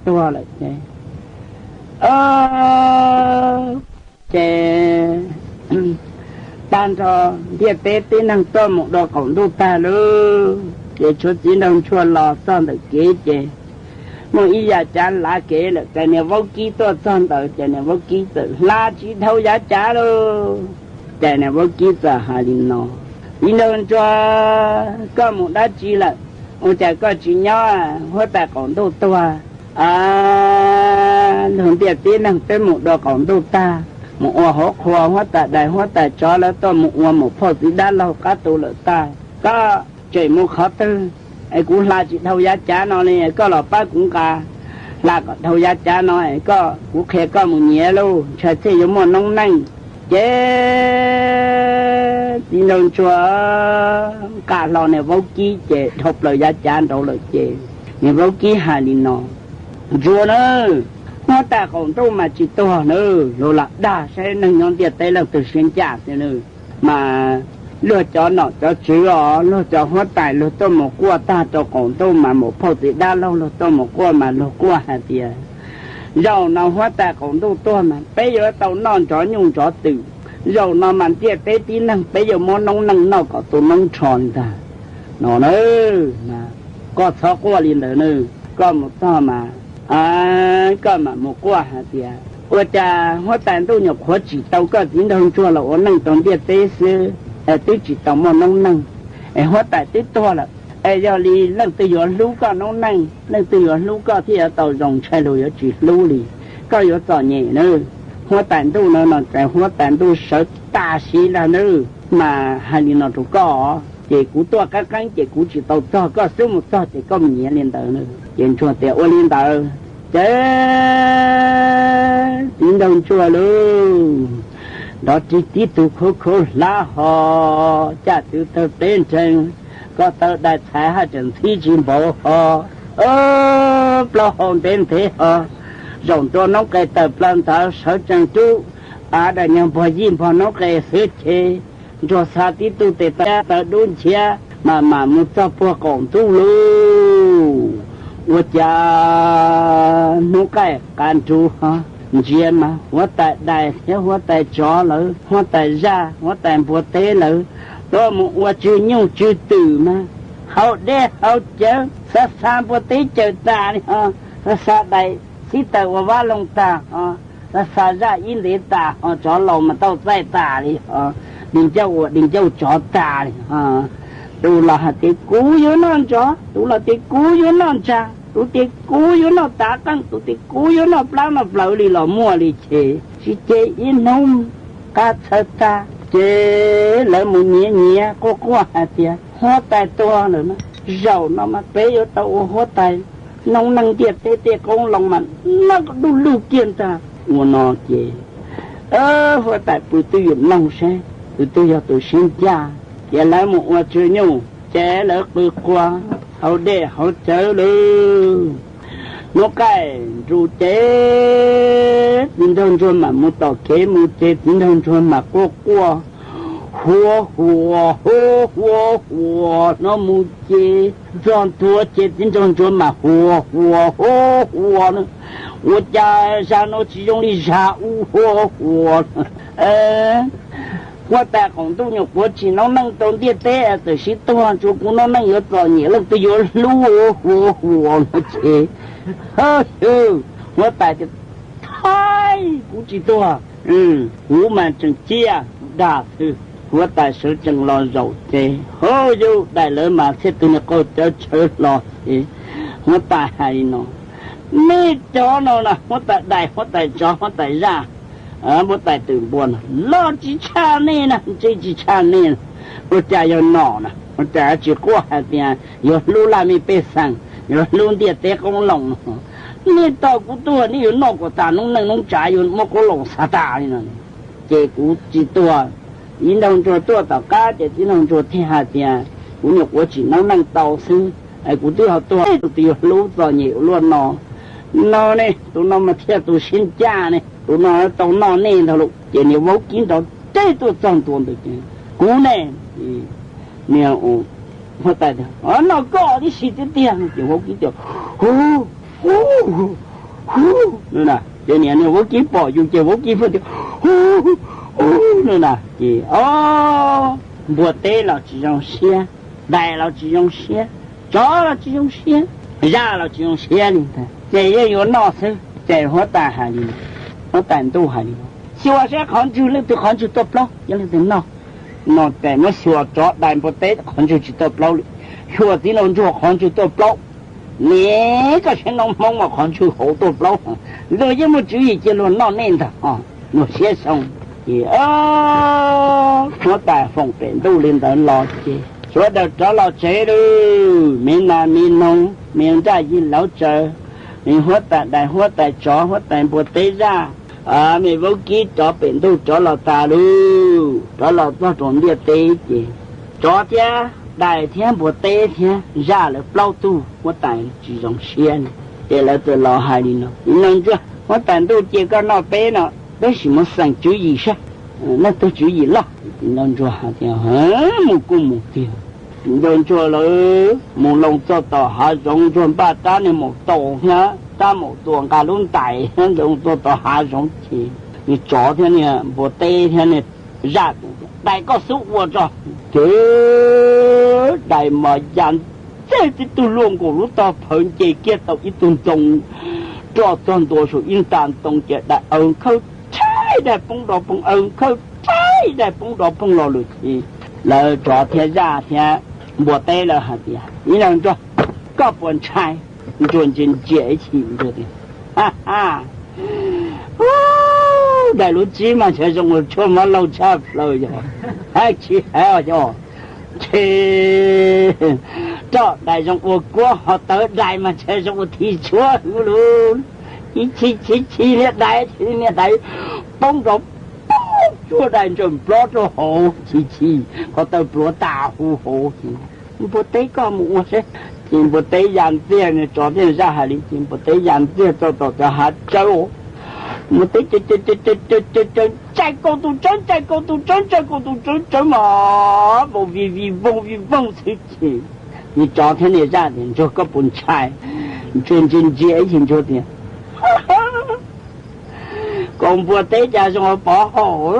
tuag lawm ces, ces tag nrho ntiaj teb tib neeg tuaj mus dua qaum ntuj tag lawm, ces tshuav txiv nraug ntsuag los txog ntawm kev ces muaj ib yav cav lav kev lawm, ces niag vaub kib tuaj txog ntawd ces niag vaub kib txawm hla tsis dhau yav cav lauj. Ces niag vaub kib txawm hais li no, txiv nraug ntsuag, koj mus dab tsi lawm? Ua cas koj tsis nyob? Huab tais qaum ntuj tuag, luag ntiaj teb neeg twb mus dua qaum ntuj tag, mus ua hauv qhua, huab tais dais huab tais tsov lawv tuaj mus ua mus phauj txiv dab laug qab tu lawm tag, koj tseem mus qhov twg? Es kuv hla tsis dhau yav cav no li, koj los pab kuv nqa hla kom dhau yav cav no es koj, kuv qhia koj mus nyiav lauj, ntshai thiaj yuav muaj noob neej. Ces txiv nraug ntsuag nqa hlo niag vaub kib ces dhau plaws yav cav nraud lawm ces niag vaub kib hais li no, ntsuag na, huab tais qaum ntuj mas tsis tuag na, luag lam dag saib neeg nyob ntiaj teb leej twg siab ncaj xwb na. Mas luag cov nom cov tswv os, luag cov huab tais luag tuaj mus quaj tag rau qaum ntuj mas mus phauj txiv dab laug luag tuaj mus quaj mas luag quaj hais tias, zaum no huab tais qaum ntuj tuag mas peb yuav tau noj ntsov nyuj ntsov twm, zaum no mas ntiaj teb tib neeg peb yuav muab noob neej noj kom tu noob nrho li ntag no na. Koj txhob quaj li ntawd na, koj mus txog mas koj mam mus quaj hais tias, ua cas huab tais ntuj nyuam qhuav tsim tau koj txiv nraug ntsuag los ua neej rau ntiaj teb xwb, twb tsis tau muaj noob neej, es huab tais twb tuag lawm, es yog li leej twg yuav hlub koj noob neej, leej twg yuav hlub koj thiaj yuav tau zoo, ntshai luag yuav tsis hlub li, koj yuav txom nyem na. Huab tais ntuj no no ces huab tais ntuj sawv tas siv ntag na, mas hais li no rau koj, ces kuv tuaj qeeb qeeb ces kuv tsis tau txog, koj xub mus txog ces koj mus nyiav li ntawd na. Ces ntsuag tias ua li ntawd ces txiv nraug ntsuag lauj, nrov rig tib tug khaub khaub hlab ho, caj tw tawg pleb nreeg, ko taw dai txhais haj tseem ntxhib tsis npaum ho, plaub hau ntev ntev ho, zaum ntua noob qes tawm plaws ntawd sawv tsees rub, av dais nyag npog yij npog noob qes xwb ces ntsuag xa tib tug tes taw dub nchiab mas mam mus txog puag qaum ntuj lauj. Ua cas hnub qaij qav nruv ho, ntsia mas huab tais dais thiab huab tais tsov lawv, huab tais zaj, huab tais npua teb lawv tuaj mus ua tsw nyuj tsw twm mas haus dej haus cawv, xa xa npua teb cawm tas li ho, xa xa dais xib taws ua vab loog tag ho, xa xa zaj ib ntev tas ho, tsov laus mas tau txaij tas li ho, di ncauj ua di ncauj tsov tas li ho. Tus los hais tias kuv yuav noj ntsov, tus los tias kuv yuav noj ntsa, tus tias kuv yuav noj tav qeej, tus tias kuv yuav noj plab noj plawv li los muaj li ces tsis ces ib hnub qab txhawv tag ces lawv mus nyiav nyiav quaj quaj hais tias huab tais tuag lawm na, zaum no mas peb yuav tau ua huab tais, noob neej ntiaj teb tej qoob loo mas noj kom du lug kiag ntag. Ua no ces huab tais pw twj ywm mloog seb tus twg yog tus siab ncaj, ces lawv mus ua tsw nyuj ces lawv qw qua haus dej haus cawv lawm. Hnub qaij nruv ces txiv nraug ntsuag mam mus tom kev mus ces txiv nraug ntsuag mam quaj quaj, huav huas huav huav huas no mus ces txog ntua ces txiv nraug ntsuag mam huav huas huav huas no, ua cas zag no tsis zoo li zag ub huav huas. Huab tais qaum ntuj nyuam qhuav tsim noob neej rau ntiaj teb txawm sib tuag, tsuas kuv noob neej yuav txom nyem, leej twg yuav hlub huav huas no ces, huab tais tias, thaib, kuv tsis tuag, kuv mas tseem ciaj dag xwb. Huab tais sawv tsees los zaum ces, hauj yauj, dais lawv mas thiaj tus niag qau cawv tshawv hlo ces huab tais hais li no, nej cov no na, huab tais dais, huab tais tsov, huab tais zaj, huab tais twm npua no los tsis tshaj nej na, ntsej tsis tshaj nej na. Ua cas yog nom na, ua cas tsis quaj hais tias yuav hlub laj mej pej xeem, yuav hlub ntiaj teb qoob loo no? Nej tos kuv tuag nej yuav noj kom tas noob neej noob tsav, yuav muab qoob loo xav tas li no. Ces kuv tsis tuag. Txiv nraug ntsuag tuaj tom qab ces txiv nraug ntsuag thiaj hais tias, kuv nyuam qhuav tsim noob neej tau xwb, kuv twb ho tuag, tus twg yuav hlub txom nyem ua luaj no? No ne, tus no mas thiaj tus siab ncaj ne, tus no tau noj nej ntag lauj. Ces niag vaub kib nrov reb tuaj txog ntua ntawd ces, kuv ne, niag huab tais tias, noj koj tib si tiag tiag. Ces vaub kib tias, huv, Hu, hu, ces niam nws vaub kib pom yus ces vaub kib pheej tias hu, hu, no na ces o, npua teb los tsis zoo siab, dais los tsis zoo siab, tsov los tsis zoo siab, zaj los tsis zoo siab li ntag, ces yeej yuav noj xwb. Ces huab tais hais li, huab tais ntuj hais li, xyuas saib qhov ntswg leej twg qhov ntswg tuaj plaub, yog leej twg noj. No ces muab xyuas tsov dais npua teb qhov ntswg tsis tuaj plaub li, xyuas txiv nraug ntsuag qhov ntswg tuaj plaub. Niam, koj saib noob hmoob mas qhov ntswg hauv tuaj plaub, luag yeej muaj tswv yim cia luag noj nej ntag, luag siab xyoo. Ces huab tais foom pem ntuj li ntawd los ces sawv daws rov los tsev lawm, me nas me noog, me nraj yig lauv tsaws, me huab tais dais huab tais tsov huab tais npua teb zaj, me vaub kib rov pem ntuj rov los tas lawm, rov los txog rau ntiaj teb ces tsov thiab dais thiab npua teb thiab zaj lawv plaub tug huab tais tsis zoo siab li. Ces lawv txawm los hais li no, txiv nraug ntsuag, huab tais ntuj cia koj noj peb no, peb sim mus xeem tswv yim saib leej twg tswv yim loj. Txiv nraug ntsuag hais tias, mus kuj mus tiag. Txiv nraug ntsuag lawv mus loo txog tom hav zoov, ntsuag npaj rab niag maum taus thiab rab maum tuam nqa lub ntais thiab loo txog tom hav zoov ces niag tsov thiab niag npua teb thiab niag zaj, dais koj xub ua tso. Ces dais mas ya ntxiag tib tug luaj nkaus lub tog phawv nce kiag tau ib tug ntoo roj txog ntua saum ib nta ntoo ces dais aws khawb tshaib, dais poob dov poob, aws khawb tshaib, dais poob dov poob los lawm ces lawv tsov thiab zaj thiab npua teb lawv hais tias, txiv nraug ntsuag, koj puas ntshai? Ntsuag ntsia ntsia ib chim ntsuag tias, dais lub tsib mas ntshe zoo ua tshuaj mab laug tshaj plaws yog, hab tsis hais os yog, ntshe roj dais zoo ua kuab, ho tawv dais mas ntshe zoo ua thib tshuab hwv lug. Ib chim chim chim niag dais, niag dais poob nrov poob, tshuaj dais ntsaws nplob rau hauv, chim chim ko taw pluav tas huv hauv. Npua teb koj mus ua saib. Ces npua teb ya ntxiag, niag tsov thiab zaj hais li ces npua teb ya ntxiag txog tom cov hav tsawb, npua teb ntsais kaus tus tsawb, ntsais kaus tus tsawb, ntsais kaus tus tsawb, tsawb mas vau vij vij voog vij voog xwb ces niag tsov thiab niag zaj tias, ntsuag koj puas ntshai? Ntsuag ntsia ntsia ib chim ntsuag tias, kaus npua teb cas zoo ua pov haum,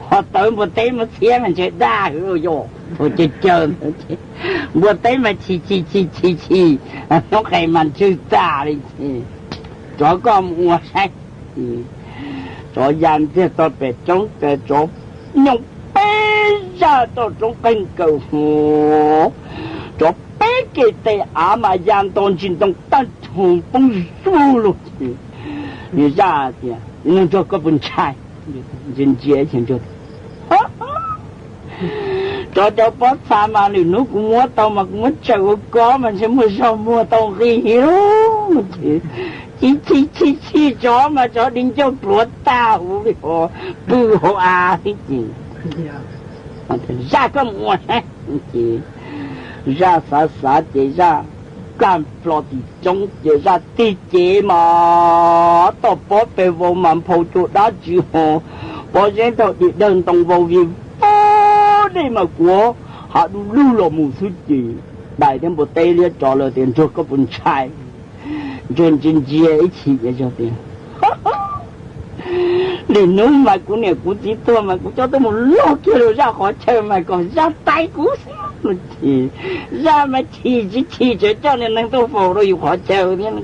ho tawv npua teb muab txhiab mas ntshe daj hwv yog, ua caw caw ntawd ces npua teb mas chim chim chim chim chim, hnub qes mas ntswg tag li ces, tsov koj mus ua saib. Tsov ya ntxiag txog pem roob ces tsov nyooj peb zaj txoj roob qeeg kaws huv, tsov peb ke tes av mas ya nto ntsis ntoo tag rhug poob zug lug ces niag zaj tias, niag ntsuag koj puas ntshai? Ntsia ntsia ces ntsuag, tsov cov pob txha mas lwm hnub kuv muab tau mas kuv muab tsaws ua koj mas ntshe muaj zog muag tau nqi lug ces chim chim chim chim tsov mas tsov di ncauj pluav tag huv li hov, pw hauv av thiab ces, zaj koj mus ua saib ces zaj xav xav ces zaj kaj nplo tim roob ces zaj tig cev mas toj pob pes vau mas nphau cua dab tsi ho, pob zeb nrog di dawg ntoo vau vij voog, dej mas kuav hav du lug los mus xwb ces dais thiab npua teb liab tsov lawv tias, ntsuag koj puas ntshai? Ntsuag ntsia ntsia ib chim tias, lwm hnub mas kuv niam kuv txiv tuag mas kuv coj tuaj mus log kiag rau zaj qhov chaw mas kom zaj tais kuv xwb no ces zaj mas chim tsis chim tseem coj niag neeg tuaj faus rau yus qhov chaw thiab.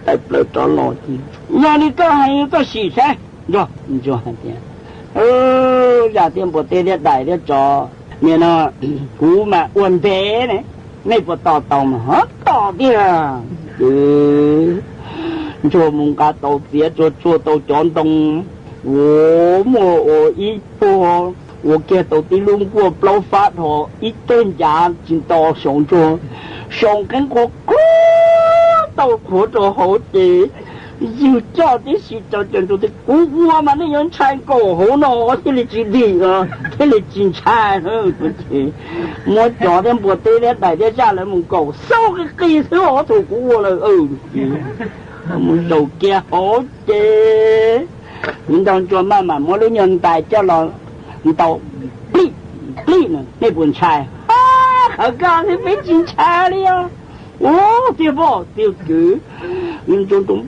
Tais plaws rov los ces, yog li koj hais koj sim saib. Ntsuag, ntsuag hais tias, zaj thiab npua teb thiab dais thiab tsov, nim no kuv mas ua ntev ne, nej puas tos tau mas ho tos tiag. Ces ntsuag mus nqa tau txiav tsuag tsuag tau cov ntoo, ua muaj ua ib puag, ua kiag tau tib lub nkuaj plaub fab dhos ib teg ncav tsis nto saum ntsuag, saum qeeb qhuav qhuav tau qhuav rau hauv ces ywg coj tib si rau ces ntsuag tias, kuv ua mas nej yuav ntshai nkaus hauv no thiaj li tsis dim, thiaj li tsis ntshai. Ces muab tsov thiab npua teb thiab dais thiab zaj lawv mus nkaum xauj qis qis xwb, ob tug kuv ua lawm ces mus zaum kiag hauv ces txiv nraug ntsuag maj mam muab lub nyuag ntais coj los ntaus plij plij no, nej puas ntshai? Qhov koj thiab peb tsis ntshai li os. Ua tiag pog tiag kwv, ntsoo nroo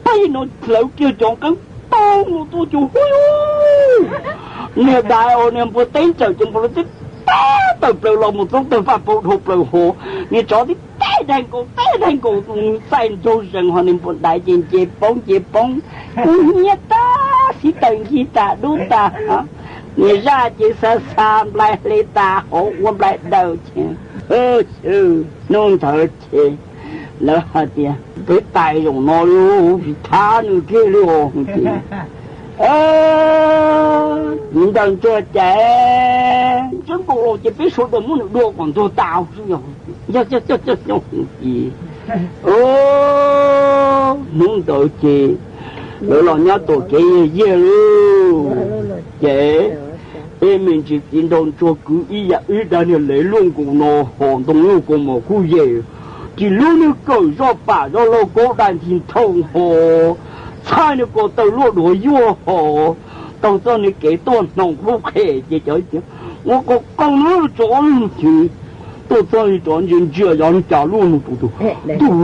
peb no hlawv kiag cov nqeeb tau mus tuaj cuag hu, niag dais os niag npua teb ntsawm ces npua teb tawm plaws los mus txoob tawg faj pau dhau plaws hos, niag tsov tib teb daig nkaus teb daig nkaus tus nws txaij nraug zees hos niag npua dais ces nce poob nce poob, kub hnyiab tag xib taws nkig tas dub tas, niag zaj ces xa xa nplai hle tas hauv ua nplai daws ces hnub ntawd ces lawv hais tias peb tais zaum no li tsis thab nws kiag li os. Txiv nraug ntsuag ces ntsuag nkaus los ces peb sawv daws muab nws dua kom ntuag tas xwb yog. Hnub ntawd ces lawv los nyob tom kev yag yiag lauj, ces ib me ntsis txiv nraug ntsuag kwv ib yam ib dag niag lev luaj nkaus no hos ntoo luaj kaus mom kuj yem, tsis lub niag kawm zoj pam zoj laug kaub dai nthi nthoo hos, txhaij niag ko taw luaj duav yuaj hos, taug txoj niag kev tuaj hnoos kub qhem ces cov tias ua qau qau na tsov lug ces tuaj txog li tsov ntsia ntsia yog li cas luaj no tus tus ntuj,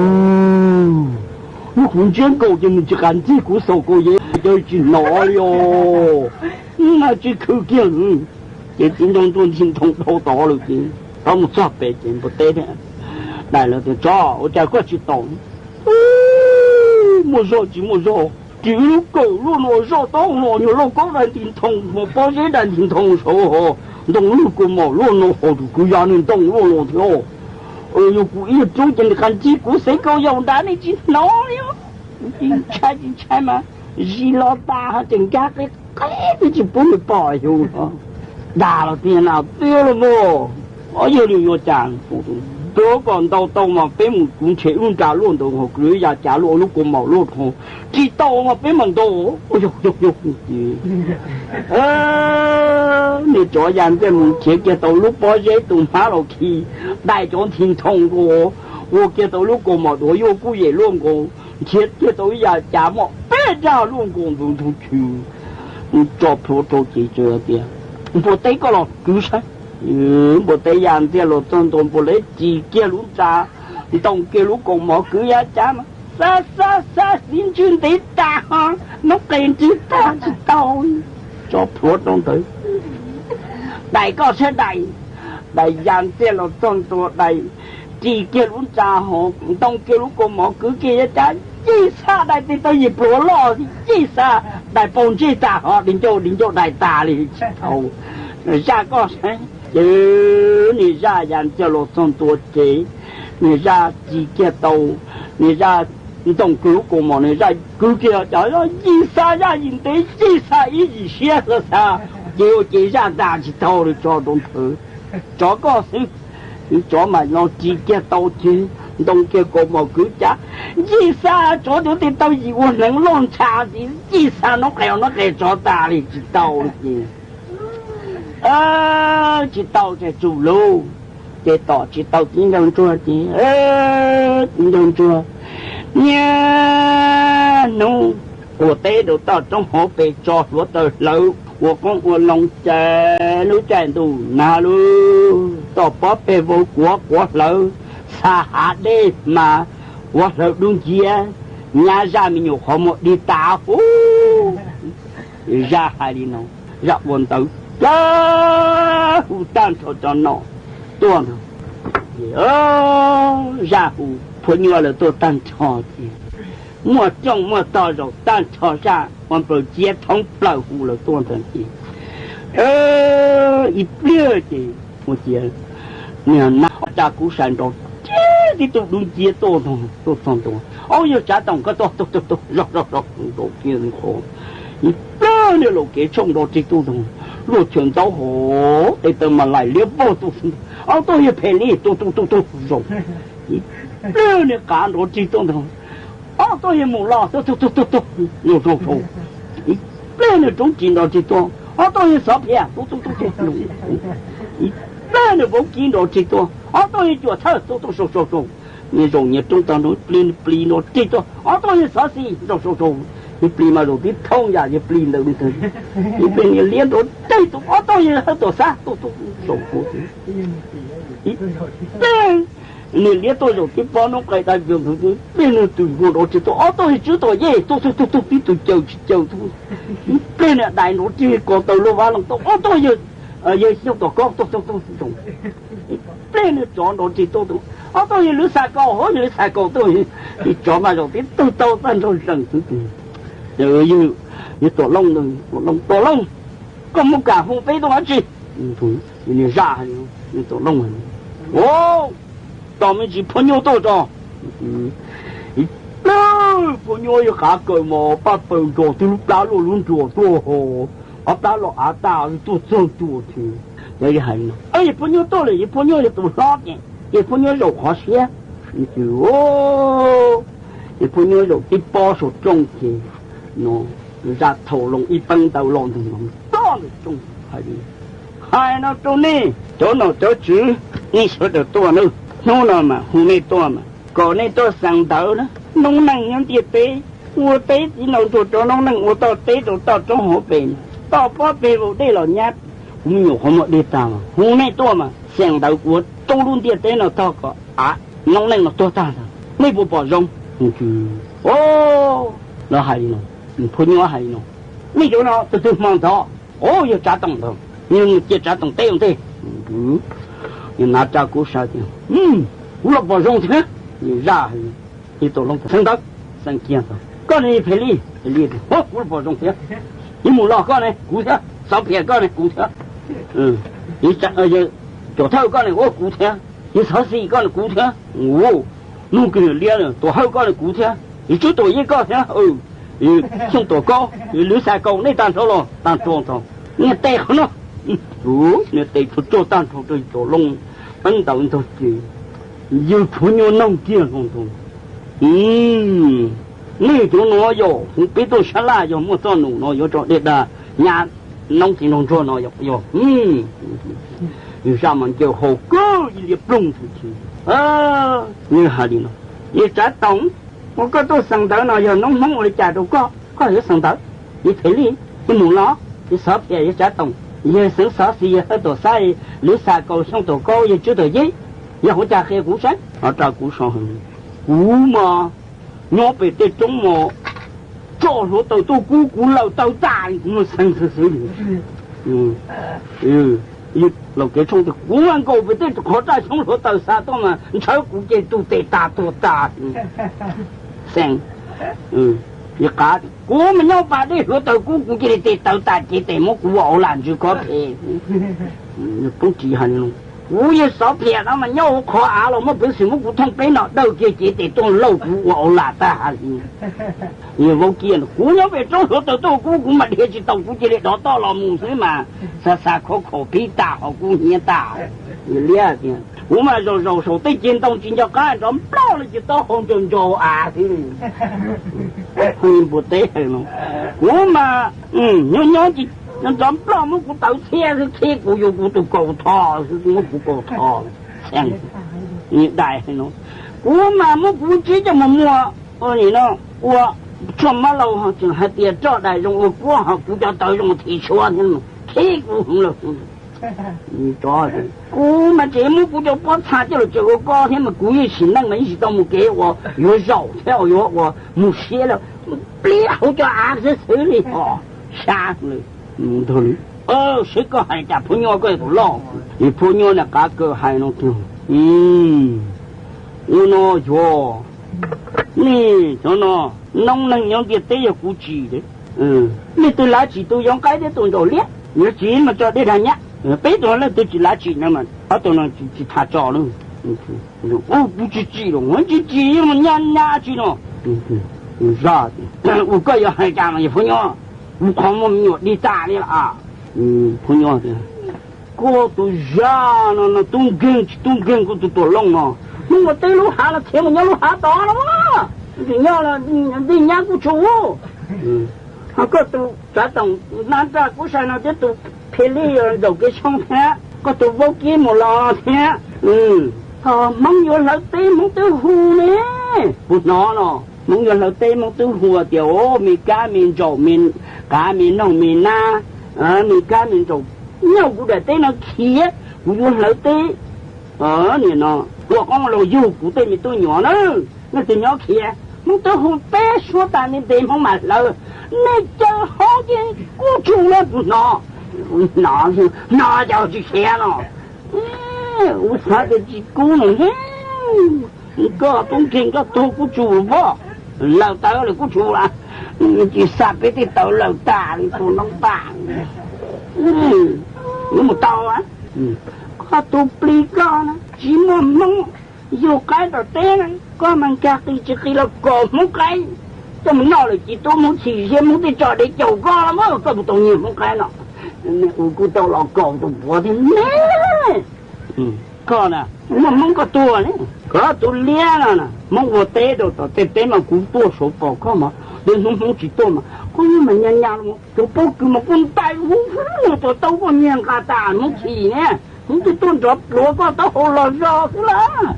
lub kuv ntsiab nkaus ces nws tsis qas ntxig kuv xaus kaus yev ces tsis hnov li os, mas tsis khwv kiag. Ces txiv nraug ntsuag nthi nthoo dhau tod lawm ces tod mus txog pem ces npua teb, dais lawv tias tsov ua cas koj tsis tau, muaj zog tsis muaj zog, tsis lub kawm luaj no zoj taub no nyuag lauj kaub dai nti nthoo hos pob zeb dai nti nthoo saud hos ntoo luaj kaus mom luaj no hos tus kwv yog niag ntoo luaj no thiab, yog kuv ib yam roob ces nws qas ntxig kuv xev kaus yaus nrad nej tsis hnov li. Tsis ntshai tsis ntshai mas zis los tas ho tseem nkag qe qe twb tsis pub nws pom xyov dag los tiag na tiag los mas, ob yawg li yuav cas, tuav kom ntau tau mas peb mus kuv ntshe wb nra luaj ntawd ho kwv ya cav luaj lub kaus mom luaj ho tsis tau mas peb mam ntaus. Niag tsov ya ntxiag mus nrhiav kiag tau lub pob zeb tus hmab los khi dai cov nthi nthoo nkaus, ua kiag tau lub kaus mom duav yuaj kuj yem luaj nkaus, nrhiav kiag tau ib yam cav mom peb dag luaj nkaus ntxuav ntug chw, tso plhuav rau ces tias npua teb koj los kwv saib. Npua teb ya ntxiag los txog ntua npua teb ris kiag lub ntxa, ntoo kiag lub kaus mom kwv ya cav mas xa xa xa xiv ntswg ntev tas ho noob qes nrig tag tsis tau, tso plhuav rau ntawd. Dais koj saib dais. Dais ya ntxiag los txog ntua dais ris kiag lub ntxa ho ntoo kiag lub kaus mom kwv kiag ya cav, yij xa dais tes taw yim pluav loj, yij xa dais paug ntsej tas ho di ncauj di ncauj dais tas li tsis tau. Zaj koj saib ces niag zaj ya ntxiag los txog ntua ces niag zaj ris kiag tau, niag zaj ntoo kiag lub kaus mom niag zaj kwv kiag cov yij xa zaj yim ntev yij xa ib yim siab xa xa, ces ua ces zaj tas tsis tau li tso rau ntawd. Tsov koj xwb. Tsov mas los ris kiag tau ces ntoo kiag kaus mom kwv cav, yij xa tsov cov tes taw yim ua hneev loj ntsha ces yij xa noob qes noob qes tsov tas li tsis tau li ces tsis tau ces tsum lauj. Ces tom tsis tau txiv nraug ntsuag ces txiv nraug ntsuag niaj hnub quas teb rau toj roob hauv pes tso hluav taws hlawv ua qoob ua loo ces lub caij ntuj nag lub toj pob peg vau kuav quav hlawv, xa hav dej mas quav hlawv dub nciab, nyab zaj me nyuam qhov muag dig tas huv. Zaj hais li no, zaj ua ntawd, zaj hu tag nrho cov nom tuaj ntag. Zaj hu phua nyuaj lawv tuaj tag nrho ces muaj rooj muaj tog zaum tag nrho zaj ua nplaws ciab thoob plaws hu lawv tuaj ntag ces ib pliag ces ua ciav niag nag ho tsa kuv sai nrov tib tug dub nciab tuaj tuaj txog ntua. Ob yawg tsav toom koj tuaj tuaj tuaj tuaj zoj zoj zoj nkaus kiag qhov. Ib pliag niag laus kev tshooj nrov rig tuaj ntag, luaj chaw ntxaub hov tes taw mas laim liab vog tuaj. Ob tug yawg phem li tuaj tuaj tuaj tuaj zaum. Ib pliag niag qav nrov rig tuaj ntag, ob tug yawg mus los tuaj tuaj tuaj tuaj zaum zaum zaum. Ib pliag niag roob ris nrov rig tuaj, ob tug yawg xov phiab tuaj tuaj tuaj tuaj. Ib pliag niag vauv kiv nrov rig tuaj, ob tug yawg cuam thawj tuaj tuaj zaum zaum zaum. Niag zaum nyias roob tag nrho, ib plig plis nrov rig tuaj, ob tug yawg xov xis zaum zaum zaum. Ib plig mas zaum tib thooj yam yawg plig ntawd li ntawd. Ib plig niag liab nrov rig tuaj, ob tug yawg hawj tuam xab tuaj tuaj zaum zaum. Ib pliag Niag liab tuaj zaum tib pob noob qes dai nploog ntug, ib pliag nws twm nrov ris tuaj, ob tug yawg tswb tom yej tuaj, tug tug tug tib tug caws tsis caws tuaj, ib pliag niag dais nrov ris ko taw luag vaj loog tuaj, ob tug yawg, yawg xyooj tom kob tuaj tuaj tuaj, ib pliag niag tsov nrov ris tuaj, ob tug yawg lwv xa kaus, yawg lwv xa kaus tuaj, tsov mas zaum tib tug tau tag nrho zees xwb. Yawg Tuam Looj, Tuam Looj, Tuam Looj, koj muab kam hu peb tuaj dab tsi? Niag zaj, Tuam Looj, o, tos me ntsis phua nyuj tuaj tso. Phua nyuj yog qav kaws mos paj paws nrog twb lub plab luaj lub nruas tuaj ho, ob plab los av tas tuaj txog tuaj thiab. Yawg phua nyuj tuaj lawm, yawg phua nyuj yog tus hlob ces yawg phua nyuj zaum qhov siab. Ces phua nyuj zaum tib pob saum rooj ces no zaj thaum loo ib peeb ntawd los ntawm no toj ntawm rooj hais li, hais no rau nej cov nom cov tswv, nej sawv daws tuaj nawb, hnub no mas hu nej tuaj mas kom nej tuaj xeev ntawv na. Noob neej nyob ntiaj teb ua teb txiv nraug ntsuag rov noob neej ua toj teb rau toj roob hauv pes, toj pob peg vau dej los nyab, kuv me nyuam qhuav muaj dej tag mas hu nej tuaj mas xeev ntawv kuv ua rau lub ntiaj teb no tog kom av noob neej no tuag tag ntag, nej puas pom zoo? O, lawv hais li no, phua nyuj hais li no, nej cov no tus twg hmo ntxov? O, yog Tsav Toom ntag, cia Tsav Toom teb ua ntej. Yawg Nav Tsa Kuv Sa tias, kuv los pom zoo thiab. Yawg zaj, yawg Tuam Looj, xeev ntawv, xeev kiag ntag. Koj ne Phem Lij? Phem Lij, kuv los pom zoo thiab. Yawg Mus Los koj ne? Kuv thiab. Xov Phiam koj ne? Kuv thiab. Yawg Caum Thawj koj ne? Ua kuv thiab. Yawg Xov Xis koj ne? Kuv thiab. Nug kiag liab, Tuam Hawj koj ne? Kuv thiab. Yawg Tswb Tuam Yej koj thiab. Xyooj Tuam Kaub, Lwv Xa Kaus, nej tag nrho los tag nrho ntag. Niag tes qhov no, niag tes tsuag tsuag tag nrho rau Tuam Looj, peeb ntawv ntog ces yawg phua nyuj noog kiag hlo ntag. Nej cov no yog hu peb tuaj sab laj, yog muaj txoj num no yuav tso dej dag nyab noob txiv nraug ntsuag no yog. Yawg zaj mas ncaws haus kawg ib liab ploog ntag. Yawg hais li no, yawg Tsav Toom, ua koj tuaj xeev ntawv no yog noob Hmoob ua li cas rau koj, koj yuav xeev ntawv? Yawg Phem Lij, yawg Mus Los, yawg Xov Phiam, yawg Tsav Toom, yawg Xeev Xov Xis, yawg Hawj Tuam Xab, Lwv Xa Kaus, Xyooj Tuam Kaub, yawg Tswb Tuam Yej, yog ua cas qhia kuv saib. Ho rau kuv so, kuv mas nyob pem tej roob mos, tso hluav taws tuaj kub kuv lawm taw tas kuv mus xeev xwb xwb li. Laus Kev Tshooj tias kuv mas nkaum pem tej qhov raj xyoob hluav taws xa tuaj mas ntshaw kuv ces tu tes tas tuag tas. Xeev, yawg Qav, kuv mas nyob pas dej hluav taws kub kuv cia li tes taw tas cev tes muab kuv ua auv lam ntsws khob phem. Pub ris hais li no, kuv yawg Xov Phiam no mas nyob hauv qhov av los muaj peev xwm muab kuv thooj peb nom dawj kiag cev tes tuaj lauj kuv ua auv lam tag hais li. Yawg Vaub Kiaj, kuv nyob pem roob hluav taws tuaj kub kuv mas dhia tsis tau kuv cia li dov toj los mus xwb mas xa xa khov khaum pib tas ho kub hnyiab tas. Yawg Liab tias kuv mas zaum zaum saum tej ceg ntoo tsis nco qab nrov nploj li ces taub hau ncaws ncaws av xwb li. Npua teb hais no, kuv mas nyob nyob ces nrov nploj muab kuv tawv txhiab xwb, khib kuv yuav kuv tus kaus tho xwb, muab kuv kaus tho. Dais hais no, kuv mas muab kuv tsib coj mus muag ua tshuaj mab laus ho tseem hais tias roj dais zoo ua kuab ho kuv cov tawv zoo thim suab thiab, khib kuv heev lawm. Kuv mas tseem muab kuv cov pob txha coj los tseem ua koj thiab mas kuv yeej sim neej mas yeej tsis tau mus kev uas yuav zaum thiab uas yuav ua mus siab lawm, pliab hauv cov av xwb xwb li os. Sab lawm. Seb koj hais cas phua nyuj, koj yog tus loj. Phua nyuj na qav kaws hais no tiag, ua no yuav, nej cov no, noob neej nyob ntiaj teb yog kuv tsim, nej tus lav tsim tus yov nqaib thiab tus ntsaum liab, yuav tsim mas tso dej dag nyab. Peb tug leej twg tsis lav tsim no mas ob tug no tsis tham tso lawm. Kuv tsis tsim los tsis tsim mas nyab nyab tsis no. Zaj, ua koj yuav hais cas mas yog phua nyuj, kuv qhov muaj me nyuam dig tas li lawm. Phua nyuj, koj tus zaj no no tub nkeeg tsis tub nkeeg, koj tus Tuam Looj no, hnub ua teb lub hav los khiav mus nyob lub hav tod no, tseem nyob, dig nyab kuj tshua. Ho koj tus Tsav Toom, Nab Raj Kuv Sai no thiab tus Phe Lij Zaum Kev Tshooj thiab koj tus Vaub Kib Mus Los thiab, ho Hmoob yuav hlawv teb Hmoob twb hu ne. Kuv hnov no, Hmoob yuav hlawv teb Hmoob twb hu tias, o, me kab me ntsaum, me qav me noog me nab, me kab me ntsaum, nyob kuv daim teb no khiav, kuv yuav hlawv teb. Nim no Ua qoob los yug kuv tej me tub nyuam na, nej tus nyob khiav, Hmoob twb hu peb suab tas nej ntev Hmoob mam hlawv, nej caw hov ces kuj tsum los tus no. No, no cas tsis khiav no? Kuv xav tias tsis kub no ne. Koj tub nkeeg koj tuag kuj tsum pob, lawm tawv lawm kuj tsum las. Tsis xa peb tej tawv lawm tas li tus noob tas. Yuav mus tau, koj tus plig koj na tsis muaj Hmoob yug qaib tom teb na, koj mas nkag qis tsis qis los kaus Hmoob qaib coj mus noj lawm, ci tub Hmoob chim siab, Hmoob tej tso dev caum koj los mas koj mus tau nyiag Hmoob qaib no. Ua kuj tau los kaus tus puav thiab ne. Koj na, muaj Hmoob koj tuag ne, koj tus liab no na, Hmoob ua teb rau tom tej teb mas kuv tuaj saud pom koj mas, tej hnub Hmoob tsis tuaj mas koj yeej mas nyas nyas, cov pob kws mas koj ntais hu hu, cov taub koj nyiag nqa tas Hmoob chim ne. Hmoob twb tuaj nrov pluav koj taub hau los zog xwb las.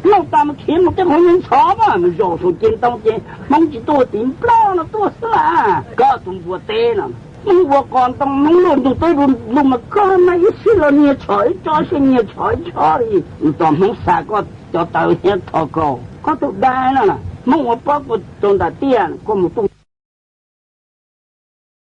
Noj tas mas khiav mus tej qhov nyob ntxhov mas mus zaum saum ces ntoo ces Hmoob tsis tuaj tiv nplog no tuaj xwb las. Koj tus npua teb no, Hmoob ua qos ntoo, Hmoob luaj ntug teb lug mas koj mas ib sij los nyiag tsho ib tsob, ib sij nyiag tsho ib tsob li. Tos Hmoob xa koj cov tawv thiab tho kaus, koj tus dab no, Hmoob ua pob kws rau ntam tiaj koj mus tuaj